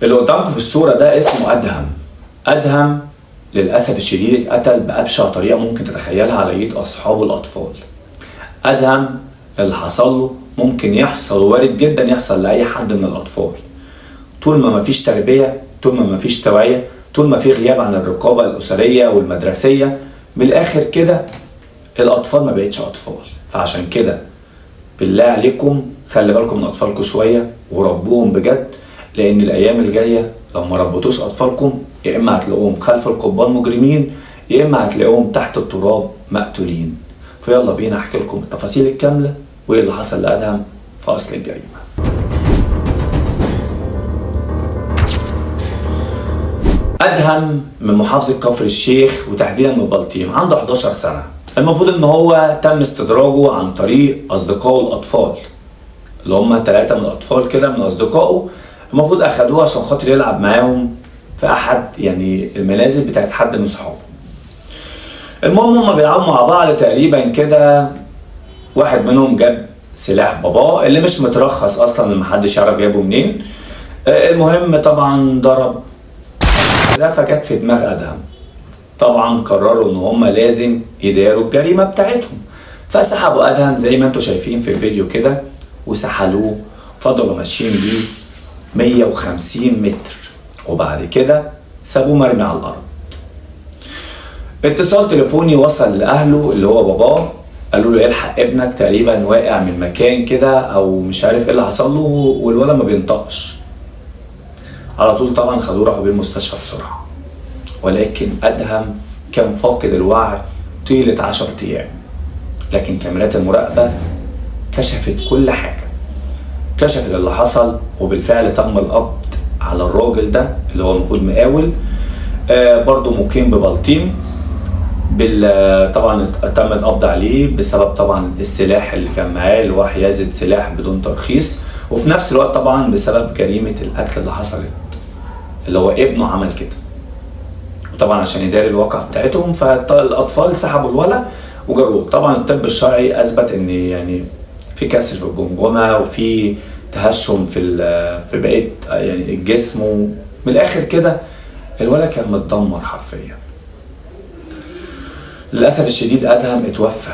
اللي قدامكم في الصورة ده اسمه أدهم. أدهم للأسف الشديد اتقتل بأبشع طريقة ممكن تتخيلها على يد أصحابه الأطفال. أدهم اللي حصل له ممكن يحصل، وارد جدا يحصل لأي حد من الأطفال. طول ما مفيش تربية، طول ما مفيش توعية، طول ما في غياب عن الرقابة الأسرية والمدرسية، من الآخر كده الأطفال ما بقتش أطفال. فعشان كده بالله عليكم خلي بالكم من أطفالكم شوية وربوهم بجد، لأن الأيام الجاية لو ما ربطوش أطفالكم يا إما هتلاقوهم خلف القضبان مجرمين، يا إما هتلاقوهم تحت التراب مقتولين. فيلا بينا أحكي لكم التفاصيل الكاملة وإيه اللي حصل لأدهم في أصل الجريمة. أدهم من محافظة كفر الشيخ وتحديدا من بلطيم، عنده 11 سنة. المفروض إن هو تم استدراجه عن طريق أصدقائه الأطفال، اللي هم 3 من الأطفال كده من أصدقائه، المفروض أخدوه عشان خاطر يلعب معاهم في أحد يعني المنازل بتاعت حد من صحابه. المهم هما بيلعبوا مع بعض تقريبا كده، واحد منهم جاب سلاح باباه اللي مش مترخص أصلا، اللي محدش يعرف جابه منين. المهم طبعا ضرب ده، فجت في دماغ أدهم. طبعا قرروا ان هما لازم يداروا الجريمة بتاعتهم، فسحبوا أدهم زي ما انتم شايفين في الفيديو كده وسحلوه، فضلوا ماشيين بيه 150 متر وبعد كده سابوه مرمي على الأرض. اتصال تليفوني وصل لأهله اللي هو باباه، قالوا له الحق ابنك تقريبا واقع من مكان كده او مش عارف ايه اللي حصل له، والولد ما بينطقش. على طول طبعا خدوه راحوا بيه المستشفى بسرعة، ولكن أدهم كان فاقد الوعي طيلة 10 أيام، لكن كاميرات المراقبة كشفت كل حاجة، كشفت اللي حصل، وبالفعل تم القبض على الراجل ده اللي هو المفروض مقاول، برضه مقيم ببلطيم. طبعا تم القبض عليه بسبب طبعا السلاح اللي كان معاه، اللي هو حيازة سلاح بدون ترخيص، وفي نفس الوقت طبعا بسبب جريمة القتل اللي حصلت اللي هو ابنه عمل كده. وطبعا عشان يداري الواقع بتاعتهم فالاطفال سحبوا الولد وجروه. طبعا الطب الشرعي اثبت ان يعني في كسر في الجمجمة وفي تهشم في بقية يعني الجسم، ومن الاخر كده الولد كان متدمر حرفيا. للاسف الشديد ادهم اتوفى،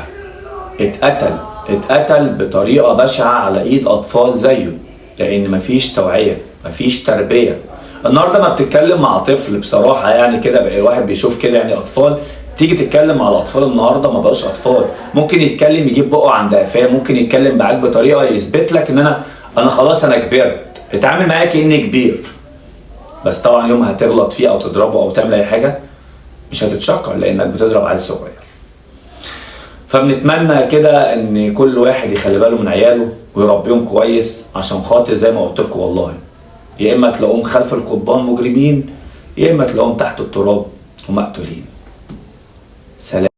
اتقتل بطريقة بشعة على ايد اطفال زيه، لان مفيش توعيه، مفيش تربيه. النهارده ما بتتكلم مع طفل بصراحة يعني كده بقى الواحد بيشوف كده يعني اطفال، تيجي تتكلم مع الاطفال النهارده ما بقاش اطفال، ممكن يتكلم يجيب بقه عند قفاه، ممكن يتكلم معاك بطريقة يثبت لك ان انا خلاص انا كبرت، اتعامل معايا كاني كبير. بس طبعا يوم هتغلط فيه او تضربه او تعمل اي حاجة مش هتتشكر لانك بتضرب عيل صغير. فبنتمنى كده ان كل واحد يخلي باله من عياله ويربيهم كويس، عشان خاطر زي ما قلت لكم والله يا اما تلاقوهم خلف القضبان مجرمين، يا اما تلاقوهم تحت التراب ومقتولين. سلام.